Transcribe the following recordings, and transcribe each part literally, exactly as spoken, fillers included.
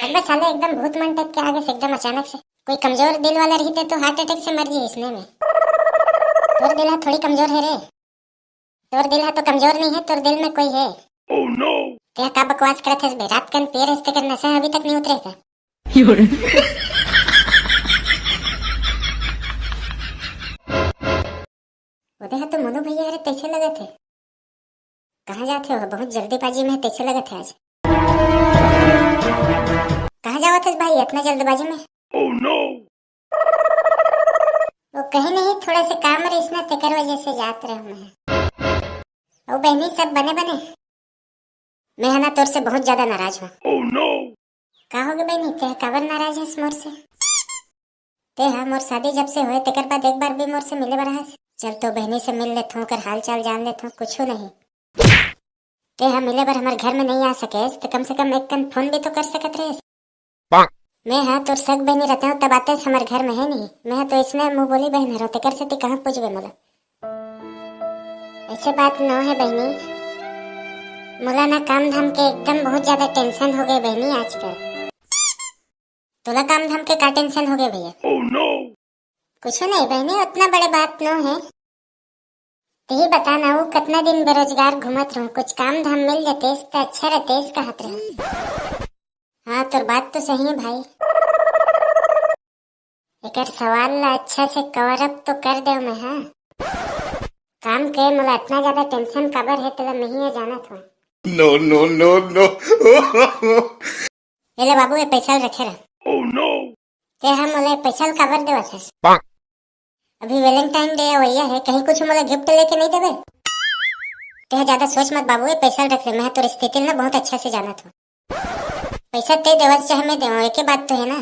हट बे साले, एकदम भूत मन टाइप के आगे से एकदम अचानक से। कोई कमजोर दिल वाला रहिते तो हार्ट अटैक से मर जी इसने में। तोर दिल हा थोड़ी कमजोर है रे। तोर दिल हा तो कमजोर नहीं है, तोर दिल में कोई है। Oh no! ते का बकवास करत हस बे? रात कन पिए रहस तेकर नशा अभी तक नहीं उतरे का? ओदे हा तो मोनू भैया हरे तैसे लगत है। कहाँ जात हे? बहुत जल्दीबाजी में तैसे लगत है आज। कहाँ जावत है भाई इतना जल्दबाजी में? Oh no! वो कहीं नहीं, थोड़ा से काम रहीस ना, तेकर वजह से जात रहे मैं। ओ बहनी, सब बने बने? मैं है ना तोर से बहुत ज्यादा नाराज हूँ। Oh no! का हो गए बहनी, ते काबर नाराज है मोर से? ते हा मोर शादी जब से होए तेकर बाद एक बार भी मोर से मिले बर हस? चल तो बहनी से मिल लेथों, ओकर हाल चाल जान लेथों, कुछू नहीं। ते हा मिले बर हमर घर में नहीं आ सकेस, तो कम से कम एक कन फोन भी तो कर सकत रहेस। मैं हा तोर सग बहनी रहते हो तब आतेस हमर घर में, है नहीं? मैं हा तो इसने मुंह बोली बहन हरो, तेकर से ती कहाँ पूछबे मोला? ऐसे बात न है बहनी, मोला ना काम धाम के एकदम बहुत ज्यादा टेंशन हो गए बहनी आजकल। तोला काम धाम के का टेंशन हो गए भैया? Oh no! कुछ नहीं बहनी, उतना बड़े बात न है। तेही बता ना, वो कितना दिन बेरोजगार घूमत रहूं, कुछ काम धाम मिल जातेस त अच्छा रहतेस कहत रहूं। हाँ, तोर बात तो सही है भाई। एकर सवाल ला अच्छा से कवर अप तो कर दे मैं, हाँ। काम के मोला इतना ज्यादा टेंशन काबर है, तेला मैं ही जानत हूँ। No, no, no, no. ये ले बाबू, ये पैसा रखे रह। Oh no! ते हम मोला पैसा काबर देवत हस? अभी वैलेंटाइन डे वैया है, कहीं कुछ मोला गिफ्ट लेके नहीं देवे? ते ज्यादा सोच मत बाबू, ये पैसा रख ले, मैं तोर स्थिति ना बहुत अच्छा से जानत हूँ। पैसा ते देवस चाहे मैं देवं, एके बात तो है ना।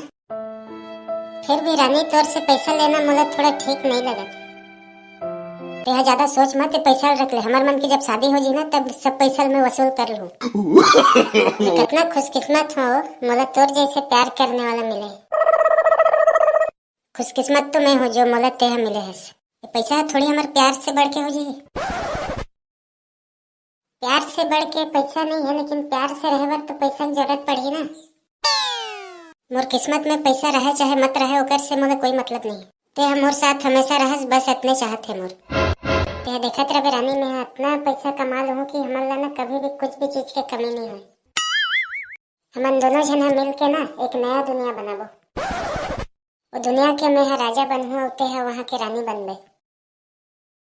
फिर भी रानी, तोर से पैसा लेना मोला थोड़ा ठीक नहीं लगत। ते ज्यादा सोच मत, ये पैसा रख ले, हमर मन की जब शादी हो जी ना, तब सब पैसा मैं वसूल कर लूँ। मैं कितना खुशकिस्मत हूँ, मोला तोर जैसे प्यार करने वाला मिले। खुशकिस्मत तो मैं हूँ जो मोला तेह मिले हस। ये पैसा थोड़ी हमर प्यार से बढ़ के हो जी। प्यार से बढ़ के पैसा नहीं है, लेकिन प्यार से रहे बर तो पैसा की जरूरत पड़ही ना। मोर किस्मत में पैसा रहे चाहे मत रहे, ओकर से मोला कोई मतलब नहीं। ते ह मोर साथ हमेशा रहस, बस इतने चाहत है मोर। ते ह देखत रहे रानी, मैं इतना पैसा कमा लूँ कि हमन ला ना कभी भी कुछ भी चीज के कमी नहीं हो। हमन दोनों झन ह मिल के ना एक नया दुनिया बनाबो। वो दुनिया के मैं ह राजा बनहूँ, अउ ते ह वहाँ के रानी बनबे।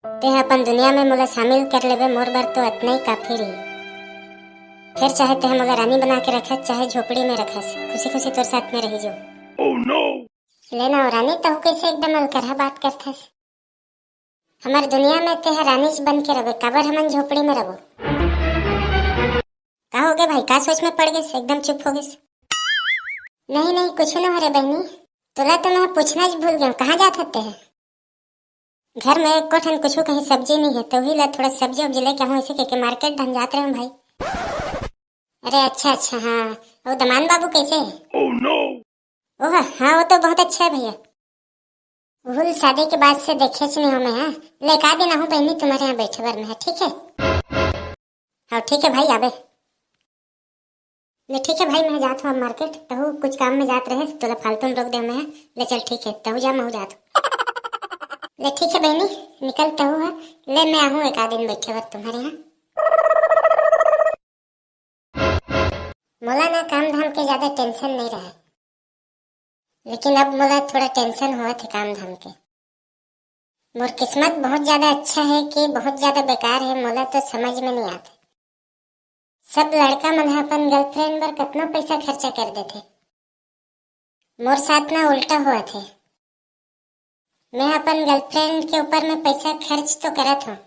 ते ह अपन दुनिया में मोला शामिल कर लेबे, मोर बर तो अतना ही काफी रही। फिर चाहे ते ह मोला रानी बना के रखस, चाहे झोपड़ी में रखस, खुशी खुशी तोर साथ में रही जो। Oh no! लेना हो रानी, तहु कैसे एकदम अलकरहा बात करथस? हमर दुनिया में ते ह रानीच बन के रहे, काबर हमन झोपड़ी में रहो? का हो गए भाई, का सोच में पड़ गए, एकदम चुप हो गए? नहीं नहीं, कुछ न हो रे बहनी, तोला तो मैं पूछना ही भूल गया, कहाँ जात हते है? घर में एको ठन कुछ कहीं सब्जी नहीं है, तो वही ला थोड़ा सब्जी उब्जी लेके आऊँ, ऐसे कह के मार्केट ढंग जात रहे हूँ भाई। अरे अच्छा अच्छा, हाँ, वो दमान बाबू कैसे है? Oh no! ओह हाँ, वो तो बहुत अच्छा है भैया। भूल शादी के बाद से देखे च नहीं हो मैं, हाँ। ले का दिन आहूँ बहनी तुम्हारे यहाँ बैठे बर में, हाँ, ठीक है? हाँ ठीक है भाई, आबे। ले ठीक है भाई, मैं जात हूँ अब मार्केट, तहु कुछ काम में जात रहे, तोला फालतू में रोक दे मैं, हाँ। ले चल ठीक है, तहु जा, मैं जात हूँ। ले ठीक है बहनी, निकल तहु है, ले मैं आहूँ एक आध दिन बैठे बर तुम्हारे यहाँ। मोला ना काम धाम के ज्यादा टेंशन नहीं रहे, लेकिन अब मोला थोड़ा टेंशन होवत हे काम धाम के। मोर किस्मत बहुत ज्यादा अच्छा है कि बहुत ज्यादा बेकार है, मोला तो समझ में नहीं आते। सब लड़का मन ह अपन गर्लफ्रेंड बर कतना पैसा खर्चा कर देथे, मोर साथ ना उल्टा होवत हे। मैं अपन गर्लफ्रेंड के ऊपर में पैसा खर्च तो करत हूँ,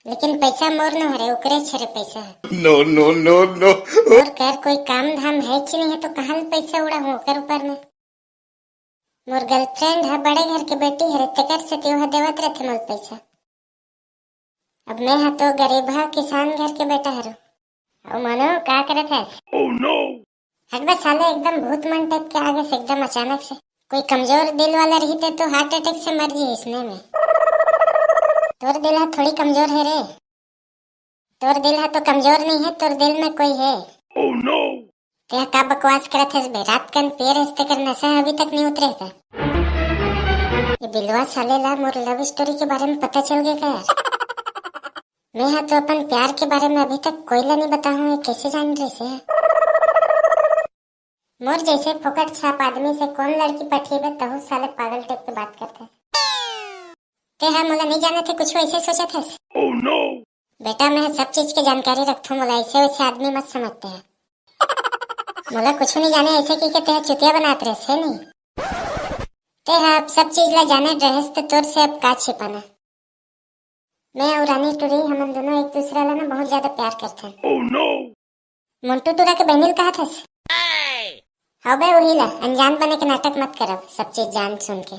लेकिन पैसा मोर न हरे, ओकरे छरे पैसा है। No, no, no, no. मोर कर कोई काम धाम है च नहीं है, तो कहाँ ले पैसा उड़ा हूँ ओकर ऊपर में? मोर गर्लफ्रेंड है, बड़े घर के बेटी हरे, तेकर से तेहा देवत रहते मोल पैसा। अब मैं हा तो गरीब हा, किसान घर के बेटा हरो। अउ मनो, का करत हस? Oh no! हट बे साले, एकदम भूत मन टाइप के आगे से, एकदम अचानक से। कोई कमजोर दिल वाला रहिते तो हार्ट अटैक से मर जी इसने में। तोर दिल हा थोड़ी कमजोर है रे। तोर दिल हा तो कमजोर नहीं है, तोर दिल में कोई है। Oh no! तें का बकवास करत हस बे? रात कन पिए रहेस तेकर नशा अभी तक नहीं उतरे का? ये बिलवा साले ला मोर लव स्टोरी के बारे में पता चल गया का यार? मैं हा तो अपन प्यार के बारे में अभी तक कोई ला नहीं बताहूँ, ये कैसे जान रहे से? मोर जैसे फोकट छाप आदमी से कौन लड़की पठेबे, तहू साले पागल टाइप के बात करते। तें हा मोला नहीं जाने थे, कुछ ऐसे सोचत हस? Oh no! बेटा, मैं सब चीज के जानकारी रखथूं, मोला ऐसे वैसे आदमी मत समझते हैं। मोला कुछ नहीं जाने, ऐसे की के तें हा चुतिया बनात रहे से नहीं। तें हा अब सब चीज ला जाने रहेस तो तोर से अब का छिपाना। मैं और रानी टुरी, हमन दोनों एक दूसरा ला ना बहुत ज्यादा प्यार करथन। Oh no! मोंटू टुरा के बहनी ल कहत हस? हाँ बे, वही ला। अनजान बने के नाटक मत करब, सब चीज जान सुन के।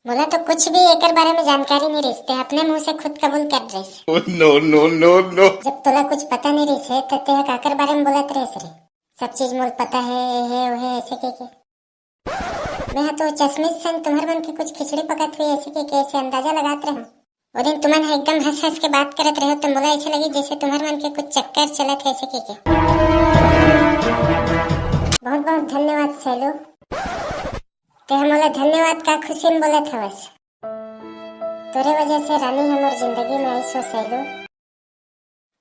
मोला तो कुछ भी एकर बारे में जानकारी नहीं रहिस, तें अपने मुंह से खुद कबूल कर रहिस। Oh no no no no! जब तोला कुछ पता नहीं रहिस हे, तो तें काकर बारे में बोलत रहिस रे? सब चीज मोल पता है, ये है, वो है, ऐसे के के। मैं हा तो चश्मिश संग तुम्हर मन के कुछ खिचड़ी पकत हुई ऐसे के, के ऐसे अंदाजा लगात रहूं। वो दिन तुमन हा एकदम हंस हंस के बात करत रहे, तो मोला ऐसे लगी जैसे तुम्हर मन के कुछ चक्कर चलत है ऐसे के, के। बहुत बहुत धन्यवाद सैलू। तें हा मोला धन्यवाद का खुशी में बोलत हवस? तोरे वजह से रानी हमर जिंदगी में आइस हो सैलू।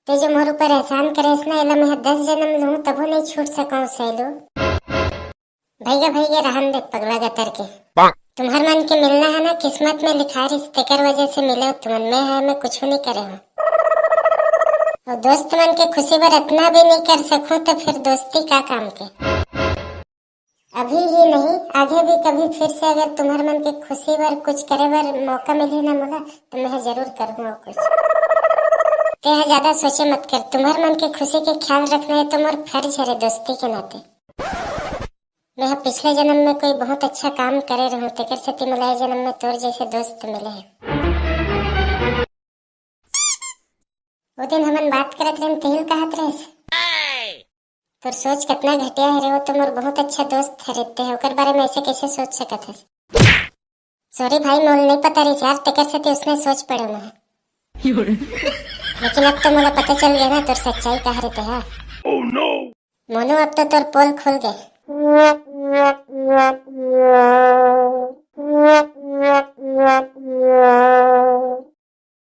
तें जो मोर ऊपर एहसान करेस ना, एला मैं दस जन्म लूं तभो नहीं छूट सकूं सैलू। भैया भैया रहन दे पगला गतर के। तुम्हर मन के मिलना है ना, किस्मत में लिखा रहिस, तेकर वजह से मिले तुमन। मैं हा मैं कुछ नहीं करे हूँ। और दोस्त मन के खुशी बर इतना भी नहीं कर सकूं तो फिर दोस्ती का काम के। अभी ही नहीं, आगे भी कभी फिर से अगर तुम्हर मन के खुशी बर कुछ करे बर मौका मिलही ना मोला, तो मैं जरूर करूँगा कुछ। तें हा ज्यादा सोचे मत कर, तुम्हर मन के खुशी के ख्याल रखना है तो मोर फर्ज हरे दोस्ती के नाते। मैं हा पिछले जन्म में कोई बहुत अच्छा काम करे रहूं, तेकर सेती मोला ए जन्म में तोर जैसे दोस्त मिले हैं। वो दिन हमन बात करत रहन, तेहिल कहत रहेस। तोर सोच कितना घटिया है रे, वो तो मोर बहुत अच्छा दोस्त हरे, तें ओकर बारे में ऐसे कैसे सोच सकत हस? सॉरी भाई, मोल नहीं पता रहिस यार, तेकर सेती उसने सोच पड़े मैं। लेकिन अब तो मोला पता चल गया ना तोर सच्चाई का हरे तेहा। Oh no! मोनू, अब तो तोर पोल खुल गए।